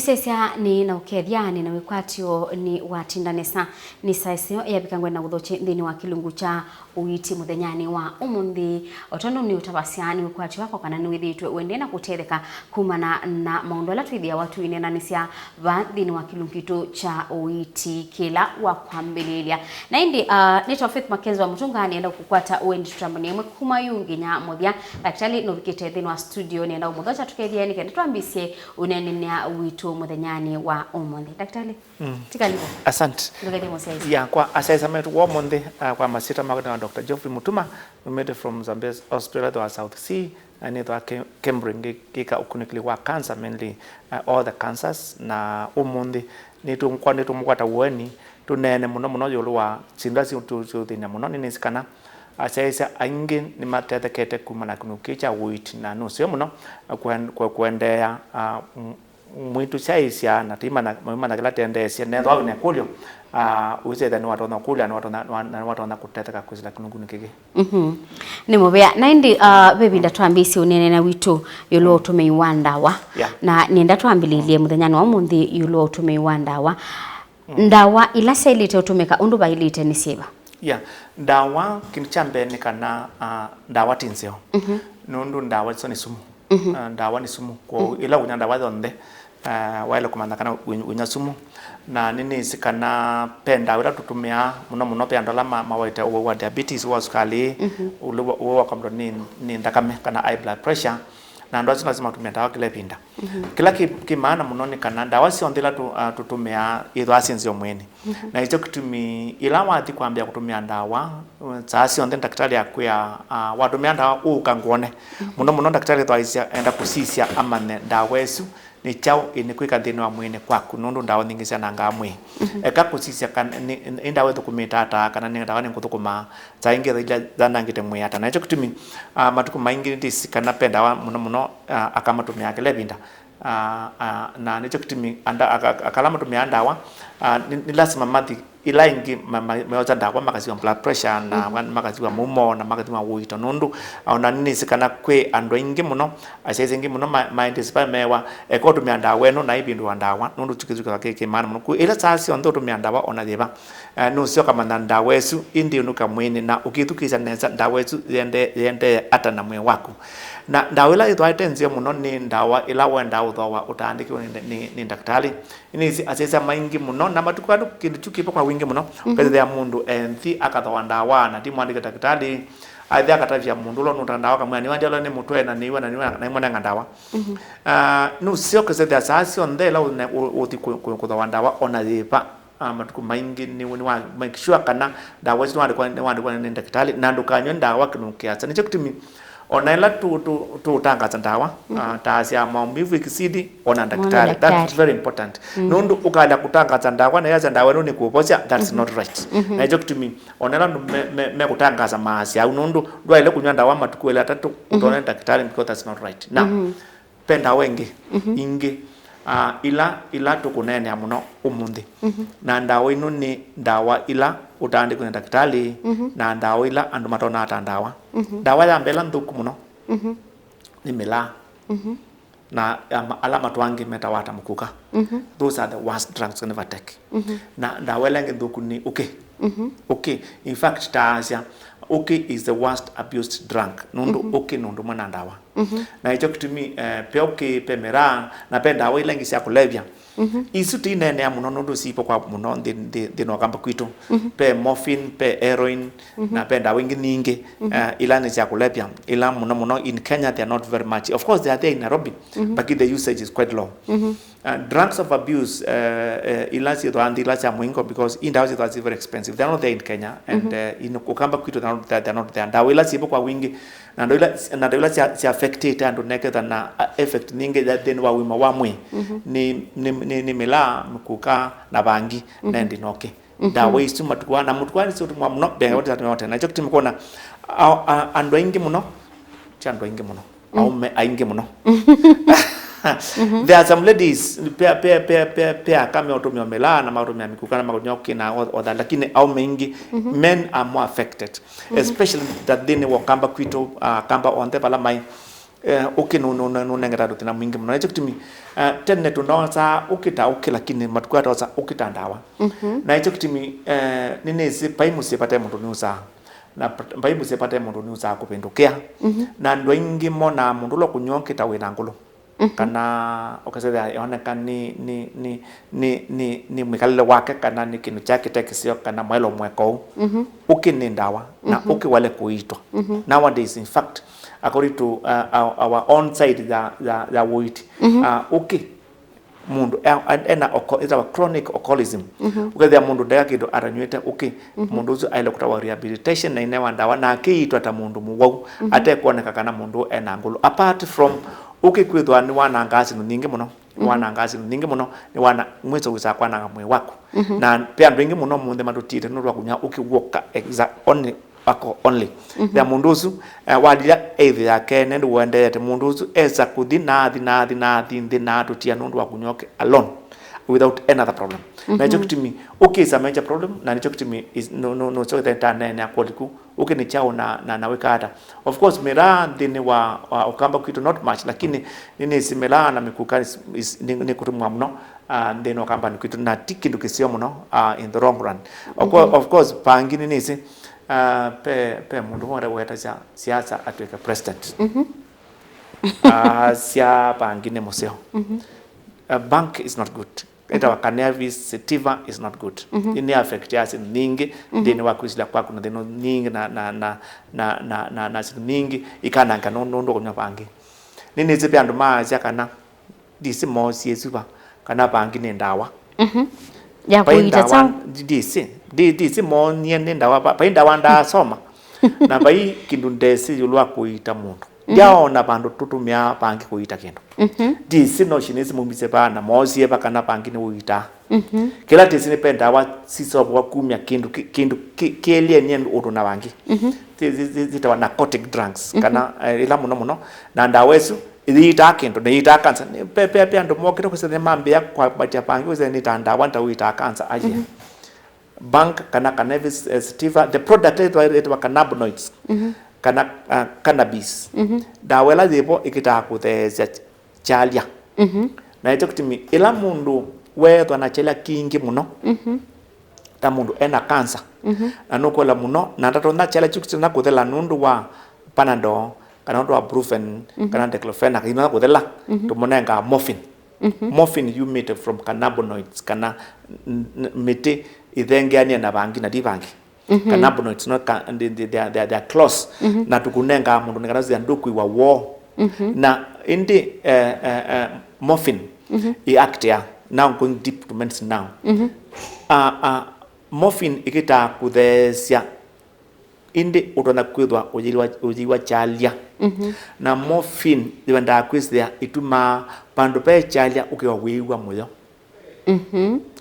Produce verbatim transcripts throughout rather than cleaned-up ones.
Sesya nĩ na ũkethya, nĩ na wĩkwatyo nĩ watinda nesa. Nĩ saa ĩseo yavika ngwenda kũthokye nthĩnĩ wa kĩlungu kya ũiiti mũthenyanĩ wa ũmũnthĩ. O tondũ nĩ ũtavasya nĩ wĩkwatyo wakwa kana nĩ wĩthĩĩtwe ũendee na kũtetheka kumana na maũndũ ala twĩthĩawa tũineenanĩsya vaa nthĩnĩ wa kĩlungu kitũ kya ũiiti kĩla wa kwambĩlĩĩlya. Na ĩndĩ, ah, nĩtwa Faith Mackenzie wa Mũtũnga, nĩenda kũkwata ũendi tũtambonĩ ĩmwe kuma yu nginya mũthya. Ndakĩtalĩ nũvikĩte nthĩnĩ wa studio, nĩenda ũmũthokya tũkethye nĩ kenda twambĩsye ũneenany'a witũ mũthenyanĩ wa ũmũnthĩ. Ndakĩtalĩ, mm, tikalivo. Asante. Ndũkethye mũsyaĩĩsya. Ya, kwa asyaĩĩsya maitũ wa ũmũnthĩ, ah, kwa masyĩtwa makwa nĩ wa Doctor Geoffrey Mutuma, numĩte from Zambezi Hospital wa South Sea, na nĩthwa Cambridge ngĩka ũkunĩkĩli wa cancer, mainly, uh, all the cancers, na ũmũnthĩ nĩtũmũkwata ũeni tũneene mũno mũno ĩũlũ wa syĩndũ ila syĩũthĩny'a mũno. Nĩnĩsĩ kana asyaĩĩsya aingĩ nĩmatethekete kumana na kĩlungu kĩĩ kya ũiiti, na nũseo mũno, uh, kũen-, kũ-, kũendeea, uh, m-, mwĩtũsyaĩĩsya na tũimanya, tũimanya kĩla tũendeesye. Nethwa wĩ na ĩkũlyo, ah, ũisethya nĩwatonya kũlya, nĩwatonya, nĩwa-, na nĩwatonya kũtetheka kwĩsĩla kĩlungunĩ kĩkĩ. Mhm. Nĩ mũvea. Na ĩndĩ, ah, ve ĩvinda twambĩĩsye ũneenany'a witũ ĩũlũ wa ũtũmĩi wa ndawa. Yeah. Na nĩenda twambĩlĩĩlye mũthenyanĩ wa ũmũnthĩ ĩũlũ wa ũtũmĩi wa ndawa. Mm. Ndawa ila syaĩlĩte ũtũmĩka ũndũ vaĩlĩte nĩ syĩva? Yeah. Ndawa, kĩndũ kya mbee nĩ kana, ah, ndawa ti nzeo. Mhm. Nũndũ ndawa isu nĩ sumu. Mhm. Ah, ndawa nĩ sumu. Kwoou, mhm, ĩla ũkũnywa ndawa yonthe, ah, waĩle kũmanya kana wĩ-, wĩnywa sumu. Na nĩnĩsĩ kana ve ndawa ila tũtũmĩaa mũno mũno, ve andũ ala ma-, mawaĩte ũwau wa diabetes, wa sukalĩ, mhm, ũla wa, ũla wa kwambĩlwa nĩ, nĩ nthakame, kana high blood pressure. Na andũ asu lasima matũmĩe ndawa kĩla ĩvinda. Mhm. Kĩla kĩ, kĩ maana mũno nĩ kana ndawa syonthe ila tũ-, ah, tũtũmĩaa ithwaa syĩ nzeo mwĩĩnĩ. Mhm. Na nĩkyo kĩtumi ĩla wathi kwambĩĩa kũtũmĩa ndawa, saa syonthe ndakĩtalĩ akwĩa, ah, watũmĩa ndawa ũũka ngwone. Mhm. Mũno mũno ndakĩtalĩ ethĩwa enda kũsisya amanye ndawa ĩsu nĩ kyaũ ĩnĩkwĩka nthĩnĩ wa mwĩĩnĩ kwaku, nũndũ ndawa nyingĩ syanangaa mwĩĩ. Mhm. Eka kũsisya kana nĩ, nĩ ndawa ĩthũkũmĩte ata, kana nĩ ndawa nĩngũthũkũma, saa ingĩ ila yanangĩte mwĩĩ ata. Na nĩkyo kĩtumi, ah, matukũ maingĩ nĩtwĩsĩ kana ve ndawa mũno mũno, ah, aka matũmĩaa kĩla ĩvinda. Ah, ah, na nĩkyo kĩtumi anda-, aka-, aka ala matũmĩaa ndawa, ah, nĩ, nĩ lasima mathi ila ingĩ ma-, ma-, meosa ndawa, makasiwa blood pressure, na, mhm, makasiwa mũumo, na makathima ũito, nũndũ, ah, ona nĩnĩsĩ kana kwĩ andũ aingĩ mũno, asyaĩĩsya aingĩ mũno ma-, maendesĩ pale mewa, eka ũtũmĩa ndawa ĩno na ĩvĩndũa ndawa, nũndũ kĩu kĩthĩawa kĩ, kĩ maana mũno. Kwoou ĩla saa syonthe ũtũmĩa ndawa ona yĩva, eh, nũsyoka manya ndawa ĩsu ĩndĩ ĩnũka mwĩĩnĩ, na ũkĩthukĩĩsya nesa ndawa ĩsu yende-, yendee ata na mwĩĩ waku. Na ndawa ĩla yĩthwaa ĩte nzeo mũno nĩ ndawa ĩla wendaa ũthooa ũtaandĩkĩwe nĩ, nĩ, nĩ ndakĩtalĩ. Nĩnĩsĩ asyaĩĩsya maingĩ mũno, na matukũ andũ kĩndũ kyu kĩvo kwa wingĩ mũno, mhm, ũkethĩa mũndũ enthi akathooa ndawa na ti mwandĩke ndakĩtalĩ, athi akatavya mũndũ ũla ũnũta ndawa, akamwĩa, "Nĩwendie ũla nĩ mũtwe, na nĩw'a, na nĩw'a, na nĩmũnenga ndawa." Mhm. Ah, nũseo ũkethĩa saa syonthe ĩla ũne-, ũ-, ũthi kũ-, kũ-, kũthooa ndawa ona yĩva, ah, matukũ maingĩ nĩ, nĩ wa make sure kana ndawa ĩsu nĩwandĩkwa, nĩwandĩkwa nĩ ndakĩtalĩ, na ndũkanywe ndawa kĩlungu kĩasa. Nĩkyo kĩtumi ona ĩla tũ-, tũ-, tũũtangaasa ndawa, mhm, ah, ta asya maumivu ikizidi, ona ndakĩtalĩ. Ona ndakĩtalĩ. That's very important. Mm. Nũndũ ũkalea kũtangaasa ndawa na yasya ndawa ĩno nĩkũvosya, that's, mhm, not right. Mhm. Na nĩkyo kĩtumi ona ĩla andũ me-, me-, mekũtangaasa maasya au, nũndũ ndwaĩle kũnywa ndawa matukũ elĩ atatũ, mhm, ũtonya ndakĩtalĩ, because that's not right. Now, mhm. Ve ndawa ingĩ, mhm, ingĩ, ah, ila, ila tũkũneenea mũno ũmũnthĩ. Mhm. Na ndawa ino nĩ ndawa ila ũtaandĩkwe nĩ ndakĩtalĩ, mhm, na ndawa ila andũ matonaa ta ndawa. Mhm. Ndawa ya mbee ĩla nthũku mũno, mhm, nĩ mĩlaa. Mhm. Na, um, ala matũ angĩ metawa ata mũkũka. Mhm. Those are the worst drugs you can ever take. Mhm. Na ndawa ĩla ĩngĩ nthũku nĩ ũkĩ. Mhm. Ũkĩ. In fact, taasya, ũkĩ is the worst abused drug. Nũndũ, mhm, ũkĩ nĩ ũndũ ũmwe na ndawa. Mhm. Na nĩkyo kĩtumi, eh, ve ũkĩ, ve mĩraa, na ve ndawa ila ingĩ sya kũlevya. Mhm. Isu tũineenea mũno nũndũ sivo kwa mũno nthĩ, nthĩ, nthĩnĩ wa Ũkamba kwitũ. Mhm. Ve morphine, ve heroin, mhm, na ve ndawa ingĩ nyingĩ, mhm, eh, ila nĩ sya kũlevya, ila mũno mũno in Kenya they are not very much. Of course, they are there in Nairobi, mhm, but the usage is quite low. Mhm. Uh, drugs of abuse, eh, eh, ila syĩthwaa nthĩ ila sya mũingo, because i ndawa syĩthwaa syĩ very expensive. They are not there in Kenya, and, mhm, eh, in Ũkamba kwitũ they are not there, they are not there. Ndawa ila syĩvo kwa wingĩ, na ndawa ila, na ndawa ila sya, sya affectĩte andũ neketha na, uh, effect nyingĩ ya nthĩnĩ wa ũima wa mwĩĩ, mhm, nĩ, nĩ, nĩ, nĩ mĩlaa, mĩkũka, na vangi, mhm, na ĩndĩ na ũkĩ. Mhm. Ndawa isu matukũ aa, na mũtukũ aa nĩsyo tũmwa mũno, mbee, mhm, wote tatume wote. Na nĩkyo kĩtumi kwona, a, a, andũ aingĩ mũno, ti andũ aingĩ mũno. Mm. Aũme aingĩ mũno. Mhm. There are some ladies, pia, pia, pia, pia, pia aka meũtũmĩa mĩlaa na maũtũmĩa mĩkũka na makũnywa ũkĩ na o-, otha, lakini aũme aingĩ, mhm, men are more affected. Mhm. Especially that nthĩnĩ wa Ũkamba kwitũ, ah, Akamba onthe vala maĩ. Eh, ũkĩ nũ- nũ- nũ- nũnengete andũ thĩna mwingĩ mũno. Na nĩkyo kĩtumi, eh, tene tũnoosaa ũkĩ ta ũkĩ, lakini matukũ aya twosa ũkĩ ta ndawa. Na nĩkyo kĩtumi, eh, nĩnĩsĩ vai mũsyĩ vate mũndũ nĩũsaa. Na pat- vai mũsyĩ vate mũndũ nĩũsaa kũvĩndũkĩa. Na andũ aingĩ monaa mũndũ ũla ũkũnywa ũkĩ ta wĩna ngũlũ. Kana ũkasethĩa yoneka nĩ, nĩ, nĩ, nĩ, nĩ, nĩ mwĩkalĩle wake, kana nĩ kĩndũ kyake kĩte kĩseo, kana mwaĩlo mweka ũu. Ũkĩ nĩ ndawa, na ũkĩ wale kũiitwa. Nowadays, in fact, according to, uh, our, our own side ya, ya, ya ũiiti, uh, ũkĩ mũndũ e- e- ena alco- ĩtawa chronic alcoholism. Ũkethĩa mũndũ ndeka kĩndũ atanywĩte ũkĩ, mũndũ ũsu aĩle kũtawa rehabilitation na inewa ndawa, na akĩiitwa ta mũndũ mũwau, atekwoneka kana mũndũ ena ngũlũ. Apart from ũkĩ kwĩthwa nĩwanangaa syĩndũ nyingĩ mũno, nĩwanangaa syĩndũ nyingĩ mũno, nĩwana mwĩso wĩsaa kwananga mwĩĩ waku. Na ve andũ aingĩ mũno mũnthĩ matũtiĩte nũndũ wa kũnywa ũkĩ w'oka, exa- only alcohol only. Ethĩa mũndũ ũsu, eh, walilya either yake nende ũendee atĩ mũndũ ũsu esa kũthi na athi na athi na athi nthĩ na atũtia nũndũ wa kũnywa ũkĩ alone without another problem. Na nĩkyo kĩtumi ũkĩ is a major problem, na nĩkyo kĩtumi is- nũ- nũ- nũsyo ĩthentanene akoliku ũkĩ nĩ kyaũ na, na, na wĩka ata. Of course, mĩraa nthĩnĩ wa, wa Ũkamba kwitũ not much, lakini nĩnĩsĩ mĩraa na mĩkuka is- is- nĩ nĩ kũtũmwa mũno, ah, nthĩnĩ wa Ũkamba kwitũ, na ti kĩndũ kĩseo mũno, ah, in the long run. Of course, of course, pangi nĩnĩsĩ, ah, pe, pe mũndũ ũmwe ũrĩa wetasya siasa atwĩke president. Ah, sya pangi nĩ mũseo. Ah, bank is not good. Ĩtawa cannabis sativa is not good. Nĩ affect ya syĩndũ nyingĩ nthĩnĩ wa kwĩsĩla kwaku na thĩna nyingĩ na, na, na, na, na, na, na syĩndũ nyingĩ ikananga nũ- nũndũ kũnywa pangi. Nĩnĩsĩ ve andũ maasya kana ndĩsĩ moosie suva kana pangi nĩ ndawa. Ya vai kũiita ndawa kyaũ? Ndĩsĩ. Ndi- ndĩsĩ moonie nĩ ndawa. Va- vai ndawa ndaasoma. Na vai kĩndũ ndesĩ ĩũlũ wa kũiita mũndũ. Ndyaona vandũ tũtũmĩaa pangi kũiita kĩndũ. Ndĩsĩ no shinĩsĩ maumisye vaa na moosie va kana pangi nĩ ũiitaa. Kĩla ndĩsĩ nĩ ve ndawa siseũvwa kumya kĩndũ kĩ- kĩndũ kĩ- kĩelye nĩ ũndũ na wangi. Zi- zi- zi- zitawa narcotic drugs, kana, eh, ila mũno mũno. Na ndawa ĩsu ĩiitaa kĩndũ, nĩiitaa kansa. Nĩ- pe- pe- pe andũ mokĩte kwĩsĩla nĩmambĩĩa kwambatya pangi kwĩsĩla nĩ ta ndawa nĩ ta ũiitaa kansa. Aye. Bank kana cannabis, eh, sativa, the product ĩtwa- ĩtwa cannabinoids, kana, uh, cannabis. Ndawa ĩla yĩvo ĩkĩtaa kũtheesya kyalya. Na ĩkyo kĩtumi ĩla mũndũ weethwa na kyalya kingĩ mũno, ta mũndũ ena kansa, na nũkũela mũno, na ndatonya kyalya kyu kĩtonya kũthela nũndũ wa Panadol, kana nũndũ wa Brufen, kana diclofenac, inonya kũthela, tũmũnengaa morphine. Morphine yumĩte from cannabinoids, kana n- n- mĩtĩ ĩthengeanie na vangi na ti vangi. Cannabinoids, no, ka- they, they, they are, they are, they are close. Na tũkũnengaa mũndũ nĩ kana sya ndũkwĩwa woo. Na ĩndĩ, eh, eh, eh, morphine ĩ act ya, now I'm going deep to medicine now. Ah, ah, morphine ĩkĩtaa kũtheesya, ĩndĩ ũtonya kwĩthwa ũyĩwa, ũyĩwa kyalya. Na morphine yĩendaa kwĩsĩa ĩtumaa vandũ ve kyalya ũkĩwa wĩĩw'a mũyo.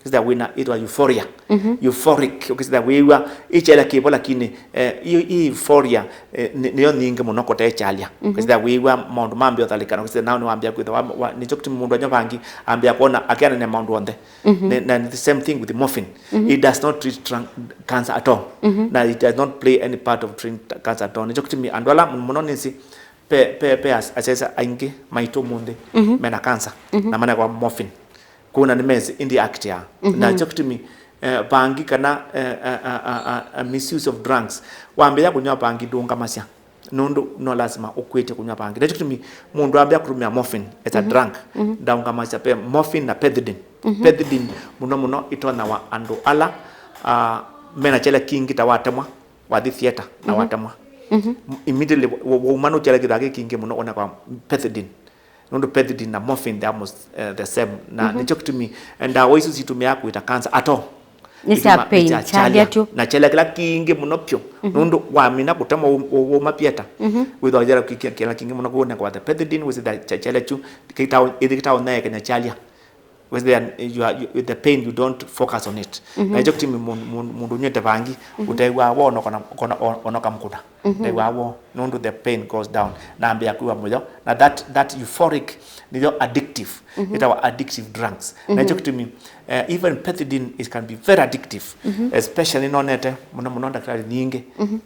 Ũkĩsĩa wĩna ĩtwa euphoria. Euphoric, ũkĩsĩa wĩĩw'a ĩkyalya kĩvo, lakini, eh, ĩ- ĩ euphoria, eh, nĩ- nĩyo nyingĩ mũno kũte kyalya. Ũkĩsĩa wĩĩw'a maũndũ mambĩa ũthalĩkana, ũkĩsĩa nao nĩwambĩa kwĩthwa wa- wa- nĩkyo kĩtumi mũndũ anywa vangi ambĩa kwona akĩanania maũndũ onthe. Nĩ- na the same thing with morphine. It does not treat tran- cancer at all. Na it does not play any part of treating cancer at all. Nĩkyo kĩtumi andũ ala mũno nĩsĩ pe, pe, pe as- asyaĩĩsya aingĩ maitũ ũmũnthĩ mena cancer na manekwa morphine. Kũu na nĩmesĩ ĩndĩ act ya. Na kyo kĩtumi, eh, vangi kana, eh, eh, eh, eh, eh, misuse of drugs. Wambĩĩa kũnywa vangi ndũngamasya. Nũndũ no lasima ũkwĩtye kũnywa vangi. Nĩkyo kĩtumi mũndũ ambĩa kũtũmĩa morphine as a drug, ndaũngamasya ve morphine na pethidine. Pethidine mũno mũno ĩtonyawa andũ ala, ah, mena kyalya kingĩ ta watemwa, wathi theater na watemwa. Immediately wa- wauma nũkyalya kĩthaa kĩ kingĩ mũno ũnekwa pethidine. Nũndũ pethidine na morphine, they are almost, eh, the same. Na nĩkyo kĩtumi, eh, ndawa isu situmiaa kũita cancer at all. Nĩ sya pain, kyalya tyo. Na kyalya kĩla kingĩ mũno pyũ. Nũndũ wamina kũtemwa ũ- ũ- ũma pieta, wĩthwa kyalya kĩ- kĩ- kĩla kingĩ mũno, kũu nĩkwa the pethidine, wĩsĩ the kyalya kyu kĩtaũ- ĩthi kĩtaũnyaekanya kyalya. Wĩsĩ you are, you, the pain, you don't focus on it. Na ĩkyo kĩtumi mũndũ- mũndũ- mũndũ ũnywĩte vangi, ũtewaa woo ona kona- kona- ona kamũkũna. Ndewaa woo, nũndũ the pain goes down. Na ambĩa kwĩwa mũyo. Na that, that euphoric, nĩyo addictive. Ĩtawa addictive drugs. Na ĩkyo kĩtumi, eh, even pethidine, it can be very addictive. Especially nonete mũno mũno ndakitari nyingĩ.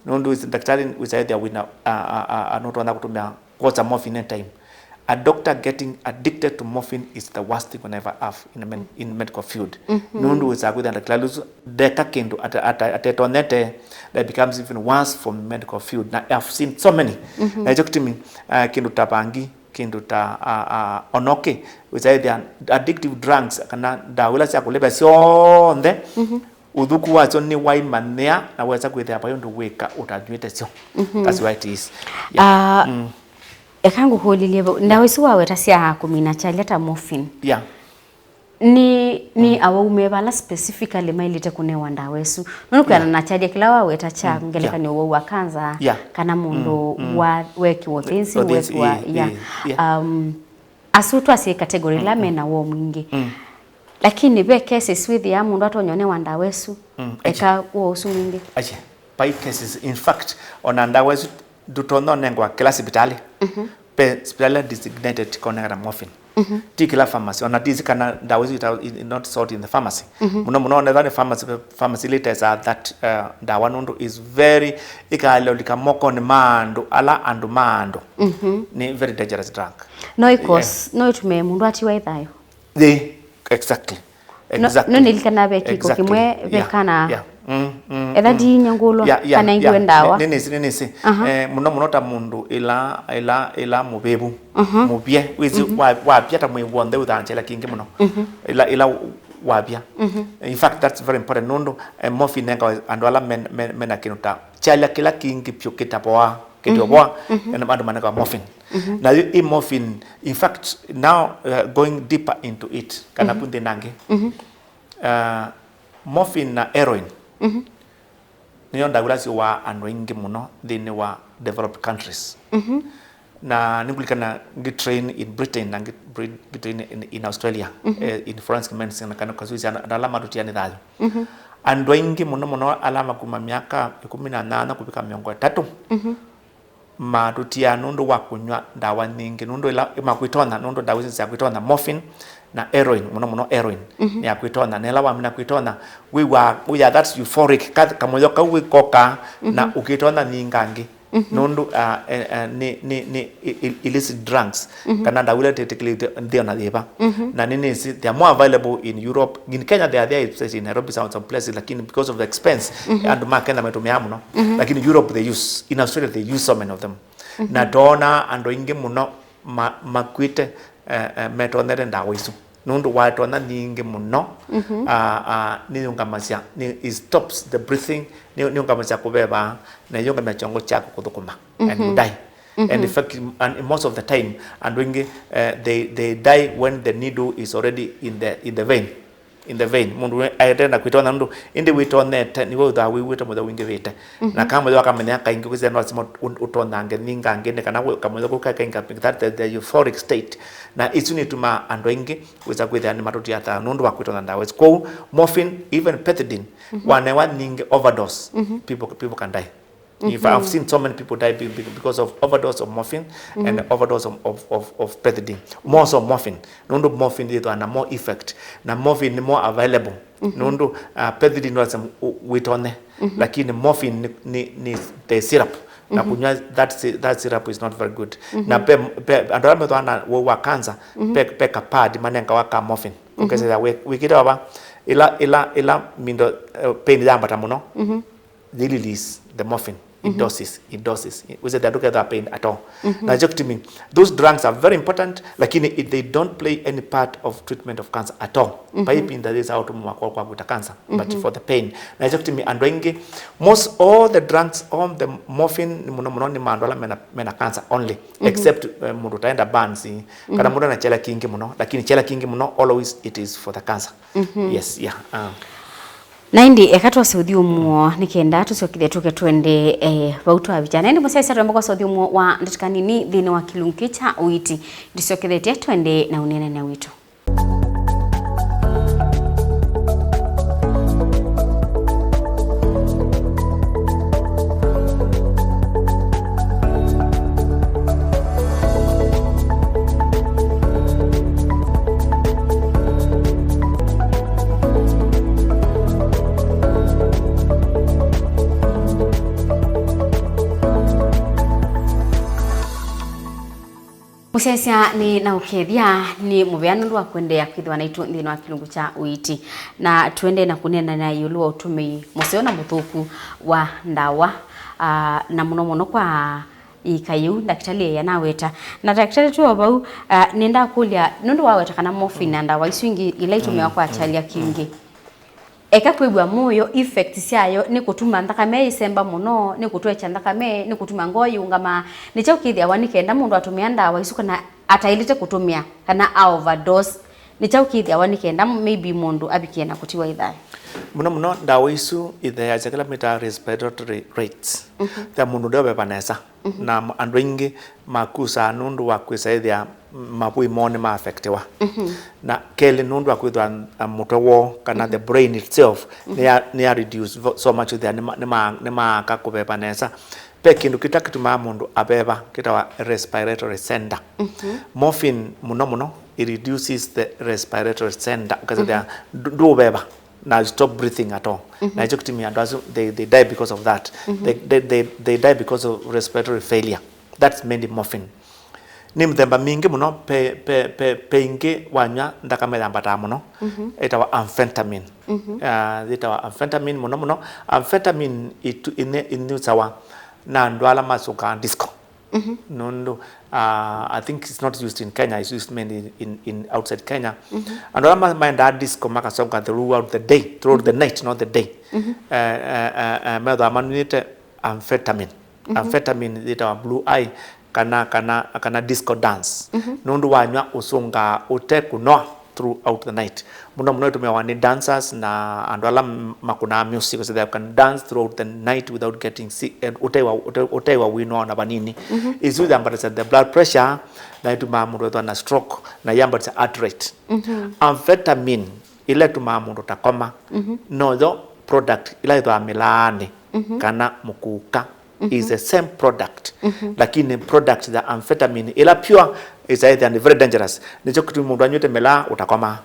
Nũndũ wĩsĩ ndakitari wĩsaĩthĩa wĩna, a- a- a- a- nũtonya kũtũmĩa kwosa morphine time. A doctor getting addicted to morphine is the worst thing you can ever have in, a men, in medical field. Nũndũ wĩsaa kwĩthĩa ndakĩtalĩ ũsu ndeka kĩndũ ate- ate- atetonyete, that becomes even worse for medical field. Na I've seen so many. Na ĩkyo kĩtumi, uh, kĩndũ ta vangi, kĩndũ ta, uh, uh, onoki, wĩsaa ĩthĩa addictive drugs kana ndawa ila sya kũlevya syonthe, ũthuku wasyo nĩ waimanyĩa na wesa kwĩthĩa vai ũndũ wĩka ũtanyw'ĩte syo. That's why it is. Yeah. Ah, eka ngũkũlilye vau. Ndawa isu waweta sya kũmina kyalya ta morphine. Yeah. Nĩ, nĩ awau me vala specifically mailĩte kũnewa ndawa isu? Nũndũ kwĩana na kyalya kĩla waweta kya ngelekany'o wau wa kanza, yeah, kana mũndũ wa, wekiwa ũthĩnsi, ũthĩnsi, wekiwa, yeah, yeah, yeah. Um, asu twasye category ila mena woo mwingĩ. Lakini ve cases wĩthĩaa mũndũ atonya ũnewa ndawa isu, eka woo ũsu mwingĩ. Aye, by cases. In fact, ona ndawa isu ndũtonya ũnengwa kĩla sipitalĩ. Ve sipitalĩ designated konengana morphine. Ti kĩla pharmacy, ona ti kana ndawa isu ita- i- not sold in the pharmacy. Mũno mũno onetha nĩ pharmacy, pharmacy ila itesaa that, uh, ndawa nũndũ is very, ĩkalya ũlika mokonĩ ma andũ, ala andũ ma andũ. Nĩ very dangerous drug. No ĩkos, no ĩtume mũndũ atiwa ĩthayũ. Yĩ, exactly. No, exactly. No nĩlikana ve kĩko kĩmwe ve kana etha ndiinyangũlwa kana ingwe ndawa. Nĩnĩsĩ, nĩnĩsĩ. Eh, mũno mũno ta mũndũ ĩla, ĩla, ĩla mũvĩvu, mũvye, wĩsĩ wa- wavya ta mwĩĩ w'onthe wĩthaa kyela kĩngĩ mũno. Ĩla, ĩla wavya. In fact, that's very important nũndũ, eh, morphine nengawa andũ ala men- men- mena kĩndũ ta kyalya kĩla kĩngĩ vyũ kĩtavoa. Kĩndũ voa, na andũ manengawa morphine. Na yu i morphine, in fact, now, uh, going deeper into it, kana kunthi nangi. Uh, morphine na heroin nĩyo ndawa ila syũaa andũ aingĩ mũno nthĩnĩ wa developed countries. Na nĩngũlikana ngĩ train in Britain na ngĩ train in, in Australia, eh, in forensic medicine, kana kasũsya andũ ala matũtia nĩ thayũ. Andũ aingĩ mũno mũno ala makuma myaka ĩkũmi na nyanya kũvika mĩongo ĩtatũ, matũtiaa nũndũ wa kũnyw'a ndawa nyingĩ, nũndũ ĩla makwĩtonya, nũndũ ndawa isu sya kwĩtonya, morphine na heroin, mũno mũno heroin, nĩ ya kwĩtonya. Na ĩla wamina kwĩtonya, wĩw'aa, wĩw'aa that euphoric, ka- kamũyo kau wĩkokaa, na ũkĩtonya nyingangĩ. Nũndũ, ah, eh, eh, nĩ, nĩ, nĩ i- i- illicit drugs, kana ndawa ila tĩtĩkĩlĩtwe nthĩ ona yĩva. Na nĩnĩsĩ they are more available in Europe. In Kenya they are there, especially in Nairobi, some, some places, lakini because of the expense, andũ ma Kenya maitũmĩaa mũno. Lakini Europe they use, in Australia they use so many of them. Na toonaa andũ aingĩ mũno ma- makw'ĩte, eh, eh, metonyete ndawa isu. Nũndũ watonya nyingĩ mũno, ah, ah, nĩyũngamasya, nĩ- it stops the breathing, nĩ- nĩyũngamasya kũveva, na yũngamya kyongo kyaku kũthũkũma, and you die. And in fact, and most of the time, andũ aingĩ, eh, they, they die when the needle is already in the, in the vein. In the vein. Mũndũ aete na kwĩtonya nũndũ, ĩndĩ wĩtonyete, nĩwe ũthaa wĩw'ĩte mũthya wingĩvĩte. Na kamũyo akamenya kaingĩ kwĩsĩa no lasima ũ- ũtonyange nyingangĩ, nĩ kana wĩ- kamũyo kau kakainga that the, the euphoric state. Na isu nĩtumaa andũ aingĩ wĩsa kwĩthĩa nĩmatũtia thayũ nũndũ wa kwĩtonya ndawa isu. Kwoou, morphine, even pethidine, wanewa nyingĩ overdose, people, people can die. If I've seen so many people die be- be- because of overdose of morphine and overdose of, of, of, of pethidine. More so morphine. Nũndũ morphine yĩthwa na more effect. Na morphine nĩ more available. Nũndũ, uh, pethidine no lasima wĩtonye. Lakini morphine nĩ, nĩ, nĩ the syrup. Na kũnywa that, sy- that syrup is not very good. Na pe, pe, andũ ala methwa na wau wa cancer, pe, pe ka pad manengawa ka morphine. Ũkesethĩa wĩ- wĩkĩte vava, ĩla, ĩla, ĩla mindo, eh, pain yambata mũno, they release the morphine in doses, in doses. Wĩsethĩa ndũkethwa pain at all. Na kyo kĩtumi, those drugs are very important, lakini it- they don't play any part of treatment of cancer at all. Vai ĩvinda yĩsaa ũtũmĩwa kwa, kwa kũta cancer, but for the pain. Na kyo kĩtumi andũ aingĩ, most all the drugs, all the morphine, nĩ mũno mũno nĩ ma andũ ala mena, mena cancer only, except, eh, mũndũ ũtaenda burns, kana mũndũ ena kyela kĩingĩ mũno, lakini kyela kĩingĩ mũno, always it is for the cancer. Yes, yeah. Ah. Na ĩndĩ, eka twose ũthyũmũo nĩ kenda tũsyokethye tũke twende, eh, vau twavika. Na ĩndĩ mũsyaĩĩsya twamba kwasa ũthyũmũo wa ndatĩka nini nthĩnĩ wa kĩlungu kĩ kya ũiiti. Ndĩsyokethetye twende na ũneenany'a witũ. Mũsyaĩĩsya nĩ na ũkethya nĩ mũvea nũndũ wa kũendeea kwĩthĩwa naitũ nthĩnĩ wa kĩlungu kya ũiiti, na tũendee na kũneena na ĩũlũ wa ũtũmĩi mũseo na mũthũku wa ndawa, ah, na mũno mũno kwa ĩika yĩu ndakĩtalĩ ĩanaweta. Na ndakĩtalĩ twĩ o vau, ah, nĩndaa kũlya, nũndũ waweta kana morphine na ndawa isu ingĩ ila itũmĩawa kwa kyalya kingĩ, eka kwĩw'a mũyo, effect syayo nĩ kũtuma nthakame ĩsemba mũno, nĩ kũtwekya nthakame, nĩ kũtuma ngoo yĩũngamaa. Nĩ kyaũ kĩthĩawa nĩ kenda mũndũ atũmĩa ndawa isu kana ataĩlĩte kũtũmĩa kana a overdose? Nĩ kyaũ kĩthĩawa nĩ kenda maybe mũndũ avikĩe na kũtiwa ĩthaĩ? Mũno mũno ndawa isu itheeasya kĩla mĩtaa respiratory rates. Thĩa mũndũ ndeũveva nesa. Na m- andũ aingĩ makusaa nũndũ wa kwĩsa ĩthĩa mavũi moo nĩmaaffectiwa. Na kelĩ, nũndũ wa kwĩthwa, uh, mũtwe woo kana the brain itself nĩya, nĩya reduce vo- so much ĩthĩa nĩma- nĩma- nĩmaaka kũveva nesa. Ve kĩndũ kĩta kĩtumaa mũndũ aveva kĩtawa respiratory center. Morphine mũno mũno, it reduces the respiratory center, ũkasethĩa ndũ- ndũũveva na you stop breathing at all. Na ĩkyo kĩtumi andũ asu, they, they die because of that. They, they, they, they die because of respiratory failure. That's mainly morphine. Nĩ mĩthemba mingĩ mũno, pe, pe, pe, pe ingĩ wanywa nthakame yambataa mũno, ĩtawa amphetamine. Ah, ĩtawa amphetamine mũno mũno. Amphetamine itu- ine- inyusawa na andũ ala masũkaa disco. Nũndũ, uh, I think it's not used in Kenya, it's used mainly in, in outside Kenya. Andũ ala ma- maendaa disco makasonga throughout the day, throughout the night, not the day. Eh, eh, eh, eh, methwa manwĩte amphetamine. Amphetamine yĩtawa blue eye kana, kana, kana disco dance. Nũndũ wanywa ũsũngaa ũte kũnoa throughout the night. Mũno mũno ĩtũmĩawa nĩ dancers na andũ ala m- makũnaa music, so they can dance throughout the night without getting sick, eh, ũtaiwa, ũte- ũtaiwa wĩnoa ona vanini. Isu yambatasya the blood pressure, na ĩtumaa mũndũ ethwa na stroke, na yambatasya heart rate. Amphetamine ĩla ĩtumaa mũndũ takoma, noyo product ĩla ĩthwaa mĩlaanĩ kana mũkuka. Is the same product. Lakini product ya amphetamine ĩla pure is either and very dangerous. Nĩkyo kĩtumi mũndũ anyw'ĩte mĩlaa ũtakomaa.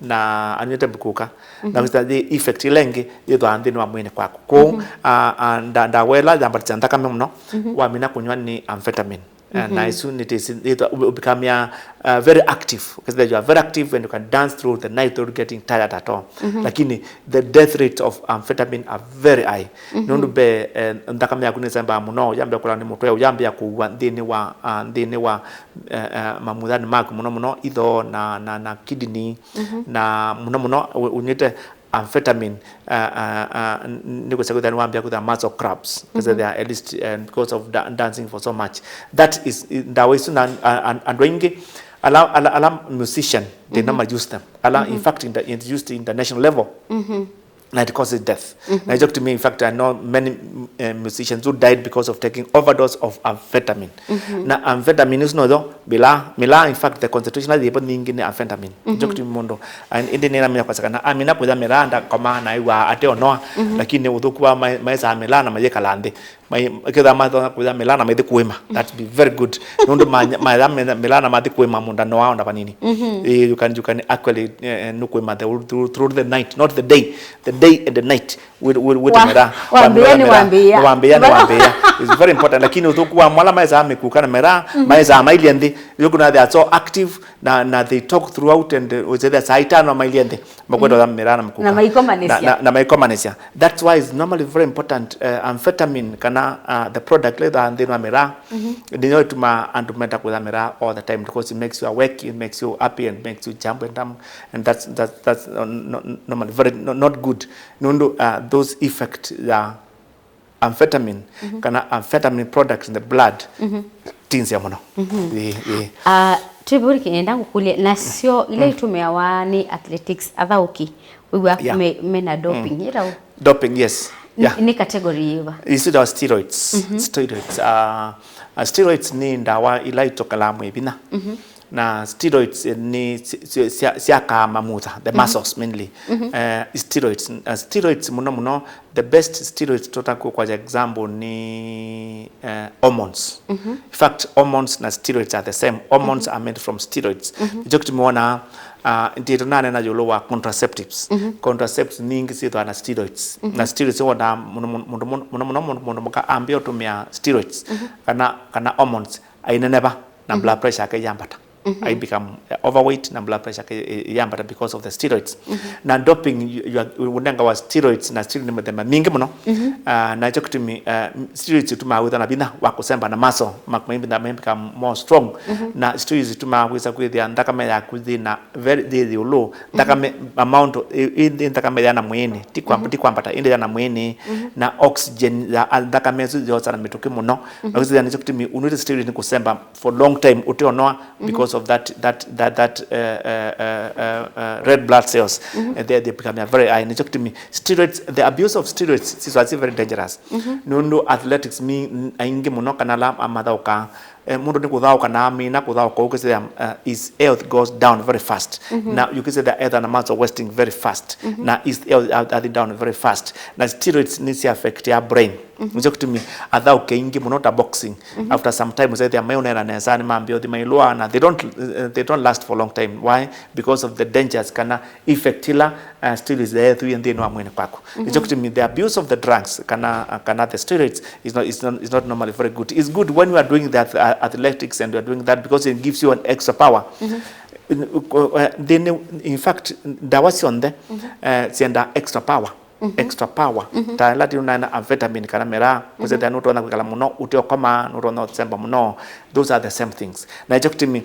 Na anyw'ĩte mũkuka. Na kwĩsa yĩ effect ĩla ĩngĩ yĩthwaa nthĩnĩ wa mwĩĩnĩ kwaku. Kwoou, a- a- nda- ndawa ĩla yambatĩsya nthakame mũno, wamina kũnywa nĩ amphetamine. Eh, na isu nĩ tĩsi yĩthwa- ũ- become ya, uh, very active. Ũkethĩa you are very active and you can dance through the night without getting tired at all. Lakini the death rate of amphetamine are very high. Nũndũ ve, eh, nthakame yaku nĩsembaa mũno, yambĩa kũla nĩ mũtwe, yambĩa kũua nthĩnĩ wa, ah, nthĩnĩ wa, eh, eh, mamuthanĩ maku mũno mũno, itho na, na, na kidney, na mũno mũno ũ- ũnyw'ĩte amphetamine, uh, uh, uh, nĩkwĩsa kwĩthĩa nĩwambĩa kwĩthĩa muscle cramps, because they are at least, uh, because of da- dancing for so much. That is, i- ndawa isu na, uh, an- andũ aingĩ ala, ala, ala musician, they never use them. Ala, in fact, in the, it's used international level. Na it causes death. Na ĩkyo kĩtumi, in fact, I know many, mm, eh, musicians who died because of taking overdose of amphetamine. Na amphetamine is noyo mĩlaa. Mĩlaa, in fact, the concentration of the nyingĩ nĩ amphetamine. Ĩkyo kĩtumi mũndũ, and ĩndĩ nĩnamenya kwasakana amina kũya mĩlaa ndakomaa na aiwa ate onoa, lakini ũthũku wa ma- maĩsaa mĩlaa na mayĩkala nthĩ. Mai- kĩtha mathonya kũya mĩlaa na maithi kũĩma. That would be very good. Nũndũ ma- maya mĩlaa na mathi kũĩma mũndũ noa ona vanini. Eh, you can, you can actually, eh, eh, nũkũĩma the whole, through, through the night, not the day, the day and the night. Wĩ- wĩ- wĩte mĩlaa. Wambĩĩa nĩ wambĩĩa. Wambĩĩa nĩ wambĩĩa. It's very important. Lakini ũthũku wa mwala maesaa mĩkuka na mĩlaa, maesaa mailyĩ nthĩ. Yũkuna they are so active na, na they talk throughout and, uh, ũsethĩa saa itano mailyĩ nthĩ. Makwenda kũya mĩlaa na mĩkuka. Na maikomanĩsya. Na, na, na maikomanĩsya. That's why it's normally very important, uh, amphetamine kana, uh, the product ĩla yĩthwaa nthĩnĩ wa mĩlaa. Nĩyo ĩtumaa andũ menda kũya mĩlaa all the time because it makes you awake, it makes you happy and makes you jump and dumb. And that's, that's, that's, uh, no- normally very no- not good. Nũndũ, uh, those effect ya amphetamine kana amphetamine products in the blood ti nzeo mũno. Ĩĩ, ĩĩ. Ah, twĩ vau nĩkĩ nenda ngũkũlye, nasyo ila itũmĩawa nĩ athletics, athaũki, wĩw'a me- mena doping, ĩtaũ? Doping, yes. Yeah. Nĩ category yĩva? Isu ta steroids. Steroids. Uh, uh, steroids nĩ ndawa ila itũkalaa mwĩ vinya. Na steroids, eh, nĩ si- si- sya- syakaa mamutha, the muscles mainly. Eh, steroids, uh, steroids mũno mũno, the best steroids tota kwa example nĩ, eh, hormones. In fact, hormones na steroids are the same. Hormones are made from steroids. Nĩkyo kĩtumi wona, uh, ndĩtũ nanena ĩũlũ wa contraceptives. Contraceptives nyingĩ syĩthwa na steroids. Na steroids wona mũno mũno mũndũ mũno mũno mũndũ mũka ambĩa ũtũmĩa steroids kana, kana hormones, aineneva. na blood pressure yake yambata. I become, uh, overweight na blood pressure yake i- i- yambata because of the steroids. Na doping, you, you are, unengawa steroids, na steroids nĩ mĩthemba mingĩ mũno. Ah, na ĩkyo kĩtumi, uh, steroids itumaa wĩthwa na vinya wa kũsemba na muscle maku maimbitha maimbika more strong. Na steroids itumaa wĩsa kwĩthĩa nthakame yaku yĩna very, yĩ ĩũlũ. Nthakame amount ĩ- ĩ- ĩ nthakame yana mwĩĩnĩ, ti kwamba ti kwambata, ĩndĩ yana mwĩĩnĩ. Na oxygen ya a- nthakame ĩsu yosa na mĩtũkĩ mũno. Na wĩsĩthĩa nĩkyo kĩtumi unwĩte steroids nĩ kũsemba for long time ũteonoa because of that, that, that, that uh, uh, uh, uh, uh, red blood cells. Uh, they, they become very high. Nĩkyo kĩtumi steroids, the abuse of steroids is very dangerous. Nũndũ athletics mi aingĩ mũno kana ala amathaũkaa, eh, mũndũ nĩ kũthaũka na amina kũthaũka ũkĩsĩthĩa, uh, his health goes down very fast. Na you can say the health and muscle wasting very fast. Na his health are, are down very fast. Na steroids nĩ si affect ya brain. Nĩkyo kĩtumi athaũki aingĩ mũno ta boxing, after some time, ũsethĩa maĩ ũneena nesa, nĩ mambĩa ũthi mailũa, na they don't, uh, they don't last for a long time. Why? Because of the dangers kana effect ila, uh, steroids yaethuie nthĩnĩ wa mwĩĩnĩ kwaku. Nĩkyo kĩtumi the abuse of the drugs kana, uh, kana the steroids is not, is not, is not normally very good. It's good when you are doing that, uh, athletics and you are doing that because it gives you an extra power. Uh, nthĩnĩ, in fact, ndawa syonthe, uh, syenda extra power. Extra power. Ta ĩla tũnaena amphetamine kana miraa, kũsethĩa nũtonya kwĩkala mũno ũteũkoma, nũtonya ũsemba mũno. Those are the same things. Na ĩkyo kĩtumi,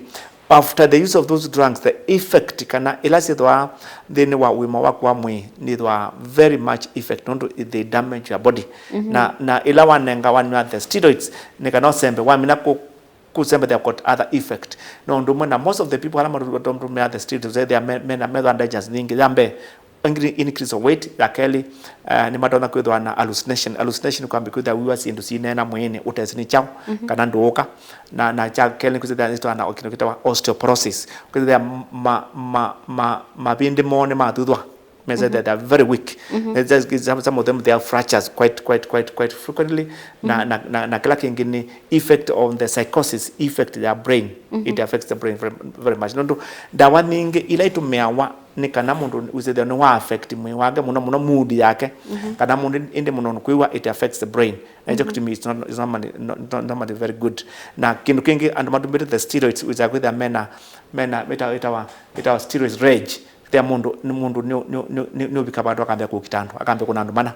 after the use of those drugs, the effect kana ĩla syĩthwa nthĩnĩ wa ũima waku wa mwĩĩ nĩthwa very much effect, nũndũ they damage your body. Na, na ĩla wanenga wanyw'a the steroids, nĩ kana ũsembe, wamina kũ kũsembe, they have got other effect. No ũndũ ũmwe na most of the people ala matũmĩaa the steroids, they are me- mena methwa dangers nyingĩ. Ya mbee, incre- increase of weight. Ya kelĩ, uh, nĩ matonya kwĩthwa na hallucination. Hallucination kwambĩ kwĩthwa wĩwa syĩndũ sineena mwĩĩnĩ ũtesĩ nĩ kyaũ, kana ndũũka. Na, na kya kelĩ nĩ kwĩthwa nĩtwana kĩndũ kĩtawa osteoporosis. Kwĩthwa ma, ma, ma, mavĩndĩ moo nĩ mathuthwa. Mesa, they are very weak. They just, some, some of them, they have fractures quite, quite, quite, quite frequently. Na, na, na, na kĩla kĩngĩ nĩ effect on the psychosis, effect ya brain. It affects the brain very, very much. Nũndũ ndawa nyingĩ ila itũmĩawa nĩ kana mũndũ ũsethĩa nĩ wa affect mwĩĩ wake mũno mũno, mood yake, kana mũndũ ĩndĩ mũno nĩ kwĩw'a, it affects the brain. Na ĩkyo kĩtumi it's not, it's normally, not, not normally very good. Na kĩndũ kĩngĩ, andũ matũmĩte the steroids, wĩsa kwĩthĩa mena, mena, ĩtawa, ĩtawa, ĩtawa steroids rage. Thea mũndũ, nĩ mũndũ nĩ, nĩ, nĩ, nĩ, nĩũvika vandũ akambĩa kũkita andũ, akambĩa kũna andũ mana.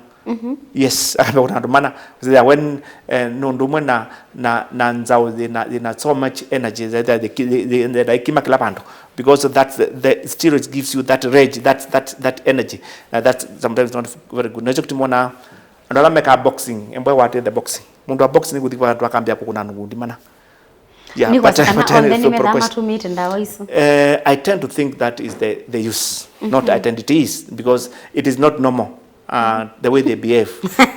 Yes, akambĩa kũna andũ mana. Thea when, eh, nũndũ ũmwe na, na, na nzaũ yĩna, yĩna so much energy, thea, thea, thea, thea, thea, thea, ĩkima kĩla vandũ. Because that's the, the steroids gives you that rage, that, that, that energy. Na that's sometimes not very good. Na ĩkyo kĩtumi wona andũ ala mekaa boxing, embwe wate the boxing. Mũndũ wa boxing nĩ kũthi vandũ akambĩa kũkũna andũ ngundi mana. Yeah, nĩ but, kwasya kana but onthe nĩ methaa matũmĩte ndawa isu. Eh, I tend to think that is the, the use, not, I tend it is, because it is not normal, uh, the way they behave.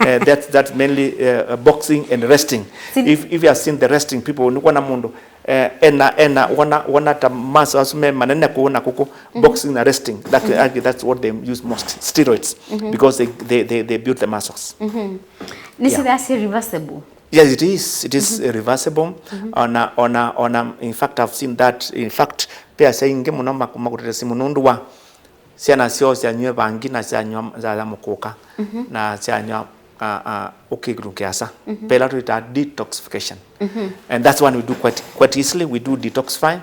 Eh, that's, that's mainly, uh, boxing and resting. If, if you have seen the resting people, nĩ kuona mũndũ, eh, ena, ena, wana, wana ta muscle asu me manene kũũ na kũkũ, boxing na resting, that, actually, that's what they use most, steroids, because they, they, they, they build the muscles. Nĩ syĩthĩaa syĩ reversible. Yes, it is. It is reversible. Ona, ona, ona, in fact, I've seen that. In fact, ve asyai aingĩ mũno mak- makũtete simũ nũndũ wa syana syoo syanyw'e vangi na syanyw'a, syaya mũkũka, na syanyw'a, uh, uh, ũkĩ kĩlungu kĩasa. Ve ĩla twĩtaa detoxification. And that's one we do quite, quite easily. We do detoxify.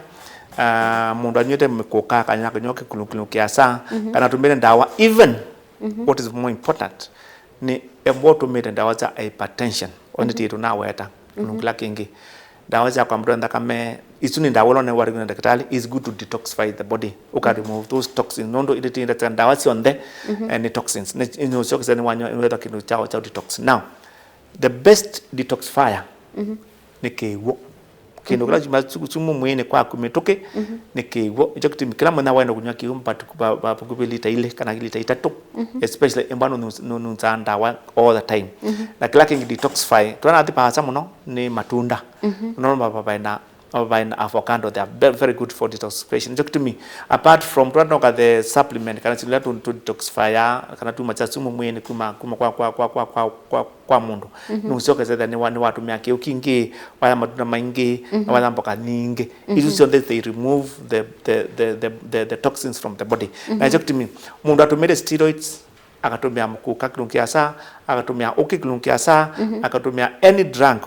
Uh, mũndũ anyw'ĩte mũkũka, akanywa, akanywa ũkĩ kĩlungu kĩasa, kana atũmĩte ndawa, even what is more important, nĩ embwa ũtũmĩte ndawa sya hypertension, o nĩtĩ tũnaweta. Nũndũ kĩla kĩngĩ, ndawa sya kwambatwa nthakame, isu nĩ ndawa ĩla ũnewa na ndakĩtalĩ, is good to detoxify the body. Ũka remove those toxins. Nũndũ ĩtĩtĩnda ndawa syonthe, eh, nĩ toxins. Nĩ, nĩ ũsyo kĩseni wanywa, wetha kĩndũ kya, kya detox. Now, the best detoxifier nĩ kĩw'ũ. Kĩndũ kĩla kyuma su- sumu mwĩĩnĩ kwaku mĩtũkĩ nĩ kĩw'ũ. Nĩkyo kĩtumi kĩla mũthenya waenda kũnywa kĩw'ũ, but va- va- vakuvĩ lita ilĩ kana lita itatũ, especially ĩmba nũnunsaa ndawa all the time. Na kĩla kĩngĩ detoxify, tũla nathi vaasa mũno nĩ matunda. Nũndũ mavaĩ na, mavaĩ na avocado, they are ve- very good for detoxification. Nĩkyo kĩtumi, apart from tũla tũnoka the supplement, kana syĩndũ ila tũ- tũ detoxifya kana tuma sya sumu mwĩĩnĩ kuma, kuma kwa, kwa, kwa, kwa, kwa, kwa kwa mũndũ. Nũsyoka ũkethĩa nĩwa- nĩwatũmĩa kĩw'ũ kingĩ, waya matunda maingĩ, na waya mboka nyingĩ. Isu syonthe they remove the, the, the, the, the, the toxins from the body. Na nĩkyo kĩtumi mũndũ atũmĩte steroids, akatũmĩa mũkũka kĩlungu kĩasa, akatũmĩa ũkĩ kĩlungu kĩasa, akatũmĩa any drug,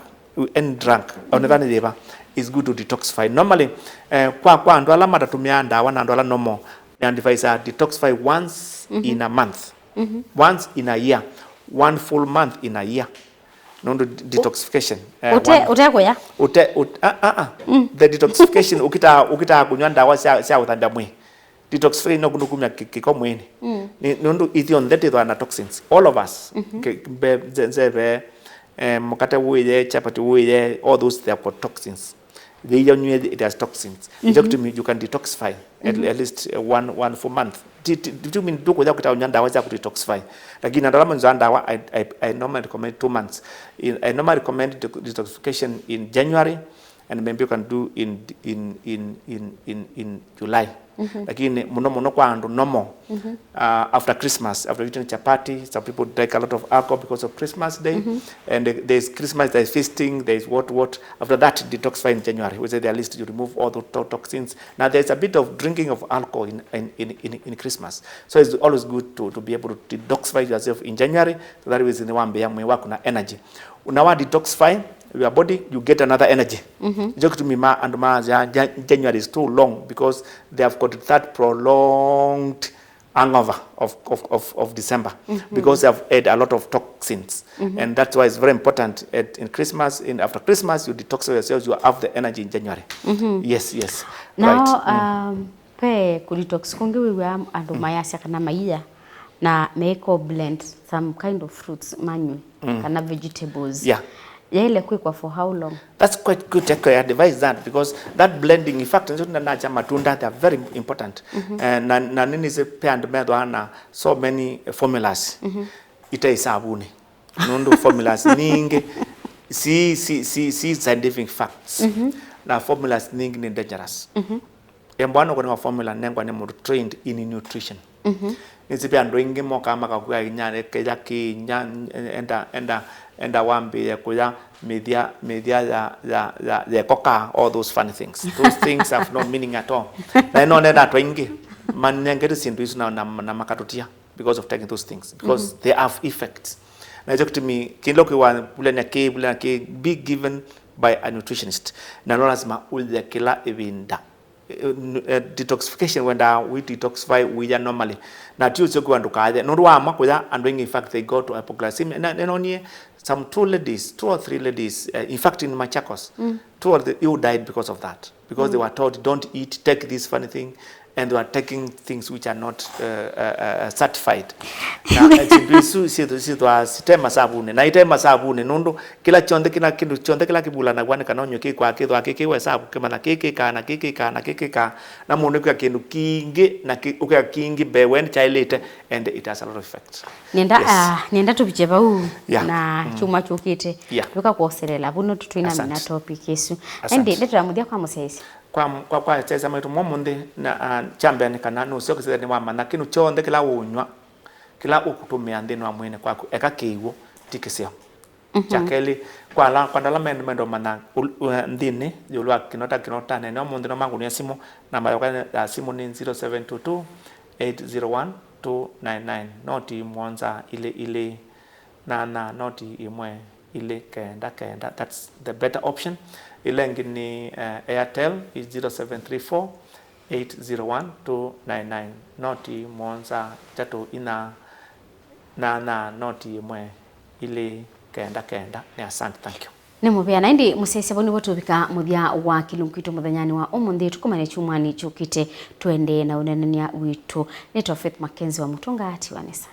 any drug, onethwa nĩ yĩva, It's good to detoxify. Normally, eh, kwa, kwa andũ ala matatũmĩaa ndawa na andũ ala normal, nĩ advise a detoxify once in a month. Once in a year. One full month in a year. Nũndũ de-, detoxification. Eh, ũte, one- ũtekũya? Ũte, ũte, ah, ah, ah. The detoxification, ũkĩtaa, ũkĩtaa kũnywa ndawa sya, sya ũthambya mwĩĩ. Detoxification no kũndũ kumya kĩ-, kĩko mwĩĩnĩ. Nĩ, nũndũ ithyĩ onthe twĩthwa na toxins. All of us. Ke-, mbe-, nze-, nzeve, eh, mũkate wũĩe, chapati wũĩe, all those, they have got toxins. They don't know it has toxins. It's up to me, you can detoxify at, at least, uh, one, one full month. Ti, ti, ti, ti mean ndũkũya kũta ũnywa ndawa sya kũ-detoxify. Lakini andũ ala manyuaa ndawa, I, I, I normally recommend two months. In, I normally recommend de-, detoxification in January, and maybe you can do in, in, in, in, in, in July. Lakini mũno mũno kwa andũ normal, uh, after Christmas, after eating chapati, some people drink a lot of alcohol because of Christmas Day. And there's Christmas, there's feasting, there's what, what. After that, detoxify in January. We say the, at least you remove all the to-, toxins. Now, there's a bit of drinking of alcohol in, in, in, in, in Christmas. So it's always good to, to be able to detoxify yourself in January, so that way nĩwambĩa mwĩĩ waku na energy. Now, wa detoxify your body, you get another energy. Nĩkyo kĩtumi ma-, andũ ma, ja-, ja-, January is too long because they have got that prolonged hangover of, of, of, of December, because they have had a lot of toxins. And that's why it's very important at, in Christmas, in, after Christmas, you detoxify yourselves, you have the energy in January. Yes, yes. Now, right. Um, pe kũ-detox kũngĩ wĩw'a andũ mayasya kana maiya na meiko blend some kind of fruits manywe, kana vegetables. Yeah. Yaĩle kwĩkwa for how long? That's quite good. I advise that because that blending, in fact, nĩsyo na, na cha matunda, they are very important. Eh, na, na nini se pe andũ methwa na so many formulas. Ite isabuni. Nũndũ formulas nyingĩ si, si, si, si scientific facts. Na formulas nyingĩ nĩ dangerous. Embwa no kũnengwa formula nengwa nĩ mũndũ trained in nutrition. Nĩsĩ ve andũ aingĩ mokaa makakwĩa inya, kĩya kĩ inya, enda, enda, enda wambĩĩe kũya mĩthya, mĩthya ya, ya, ya, ya ĩkoka, all those funny things. Those things have no meaning at all. Na ĩno nenda andũ aingĩ manengete syĩndũ isu na, na, na makatũtia because of taking those things, because they have effects. Na ĩkyo kĩtumi kĩndũ kĩwa vulania kĩ, vulania kĩ, be given by a nutritionist. Na no lazima ũye kĩla ĩvinda. Eh, n-, eh, detoxification, wenda we detoxify, wĩya normally. Na ti ũseo kwĩwa ndũkaye. Nũndũ waamwa kũya, andũ aingĩ, in fact, they go to hypoglycemia. Na, na nĩnonie some two ladies, two or three ladies, eh, in fact, in Machakos, two or three, who died because of that. Because they were told, "Don't eat, take this funny thing," and they were taking things which are not, uh, uh, uh, certified. Na, eh, syĩndũ isu syĩthwa, syĩthwa site masavunĩ. Na ite masavunĩ, nũndũ kĩla kyonthe, kĩla kĩndũ kyonthe kĩla kĩvulanaw'a nĩ kana ũnywe kĩkwaa, kĩthwa kĩkĩwe savu, kĩmanya kĩkĩkaa na kĩkĩkaa na kĩkĩkaa, na mũndũ nĩkwĩa kĩndũ kingĩ na kĩ-, ũkĩa kingĩ mbee we nĩkyaĩlĩte, and it has a lot of effect. Nenda, yes, ah, nenda tũvikye vau, yeah, na, mm, kyumwa kyũkĩte, yeah, tũka kwoselela vu no tũtwĩnamina, asante, topic ĩsu. Asante. Ĩndĩ ndeto ya mũthya kwa mũsyaĩĩsya. Kwa, kwa, kwa syaĩĩsya maitũ mo mũnthĩ, na, ah, kya mbee nĩ kana nũseo kĩsĩthya nĩwamanya kĩndũ kyonthe kĩla ũũnyw'a, kĩla ũkũtũmĩa nthĩnĩ wa mwĩĩnĩ kwaku, eka kĩw'ũ, ti kĩseo. Mhm. Kya kelĩ, kwa ala, kwa andũ ala mendũ menda ũmanya ũ-, ũ-, nthĩnĩ ĩũlũ wa kĩnota, kĩnota nene ũmũnthĩ no mangũnĩa simũ. Namba yakwa ya simũ nĩ zero seven two two, eight zero one, two nine nine, noti mũonza ilĩ ilĩ nyanya, noti ĩmwe ilĩ kenda kenda. That's the better option. Ĩla ĩngĩ nĩ, eh, Airtel, is zero seven three four, eight zero one, two nine nine, noti mũonza itatũ inya nyanya, noti ĩmwe ilĩ kenda kenda. Nĩ asante, thank you. Nĩ mũvea. Na ĩndĩ mũsyaĩĩsya, vau nĩvo tũvika mũthya wa kĩlungu kitũ mũthenyanĩ wa ũmũnthĩ. Tũkomane kyumwanĩ kyũkĩte, tũendee na ũneenany'a witũ. Nĩtawa Faith Mackenzie wa Mũtũnga, tiwa nesa.